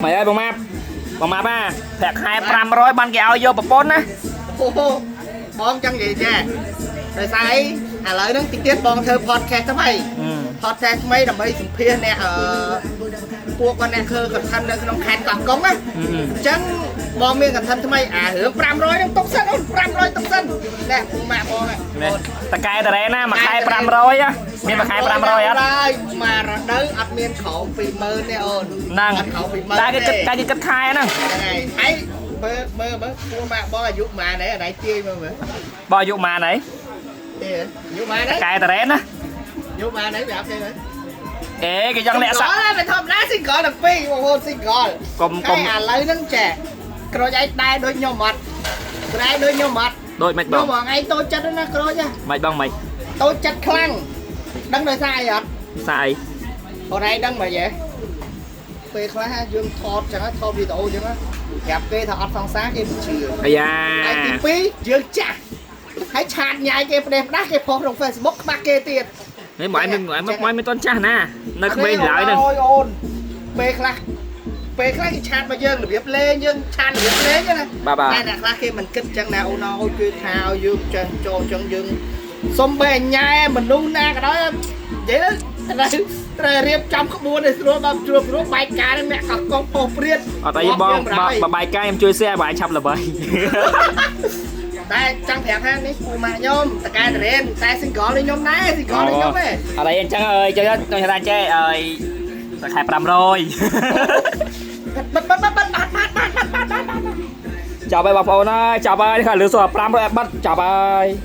ម៉េចហើយបងម៉ាប់បងម៉ាប់អាប្រាក់ខែ500បានគេឲ្យយកប្រពន្ធណា អូបងចង់និយាយចាដោយសារអីឥឡូវហ្នឹងតិចទៀតបងធ្វើ podcast ថ្មី podcast ថ្មីដើម្បីសម្ភាសអ្នកពួកគាត់អ្នកធ្វើ content នៅក្នុងខេត្តកោះកុងណាអញ្ចឹងបងមាន content ថ្មីអារឿង500ហ្នឹងទុកសិនអូន500ទុកសិនណែពូម៉ាក់បង នេះតកែតរ៉េណាមួយខែ500ណាមានមួយខែ500អត់ ហើយមករដូវអត់មានក្រោម20000ទេអូន ហ្នឹង អត់ក្រោម20000 តែគេគិតតែគេគិតខែហ្នឹង ហ្នឹងហើយហើយមើលមើលមើលពូម៉ាក់បងអាយុប៉ុន្មានហើយអាណៃទាយមើលមើល បើអាយុប៉ុន្មានហើយ ទេអាយុប៉ុន្មានហើយ កែតរ៉េណា អាយុប៉ុន្មានហើយប្រាប់ទេមើល អេគេចង់លាក់សាក់ ហើយមិនធម្មតា single ទាំងពីរបងប្អូន single កុំកុំ ហើយឥឡូវហ្នឹងចេះក្រូចឯងដែរដូចខ្ញុំអត់ក្រែដូចខ្ញុំអត់ ដូចមិនបង ខ្ញុំបងឯងតូចចិត្តណាស់ក្រូចណា មិនបងមិន តូចចិត្តខ្លាំងដឹងដោយសារអីអត់ សាអី បងឯងដឹងមិនហ៎ពេលខ្លះយើងថតចឹងថតវីដេអូចឹងប្រាប់គេថាអត់សង្សារគេមិនជឿ អាយ៉ា ហើយទី2យើងចាស់ហើយឆាតញ៉ាយគេផ្ដេសផ្ដាស់គេផុសក្នុង Facebook ខ្មាស់គេទៀត នេះមកឯងមកឯងមិនទាន់ចាស់ណានៅក្មេងឡើយហ្នឹង អូយអូនពេលខ្លះពេលខ្លះគេឆាតមកយើងរបៀបលេងយើងឆាតរបៀបលេងណា បាទបាទ តែអ្នកខ្លះគេមិនគិតចឹងណាអូនអូយគឺថាឲ្យយើងចេះចូលចឹងយើងសុំបែញ៉ែមនុស្សណាក៏ដោយនិយាយទៅត្រូវត្រូវរៀបចំក្បួនឲ្យស្រួលបើជួបស្រួលបែកការនឹងអ្នកកោះកុងពោះព្រាត អត់អីបងបបាយកាយខ្ញុំជួយ share បាយឆាប់ល្បី តែចង់ប្រាប់ថានេះពូម៉ាក់ខ្ញុំតកែតរៀនតែ single នេះខ្ញុំដែរ single នេះខ្ញុំទេ អត់អីអញ្ចឹងអើយចុចចង់ថាចេះអើយតែខែ500 បិទបិទបិទបិទបាត់បាត់បាត់បាត់បាត់បាត់ ចាប់ហើយបងប្អូនអើយចាប់ហើយខាងលើសួរ500បាត់ចាប់ហើយ។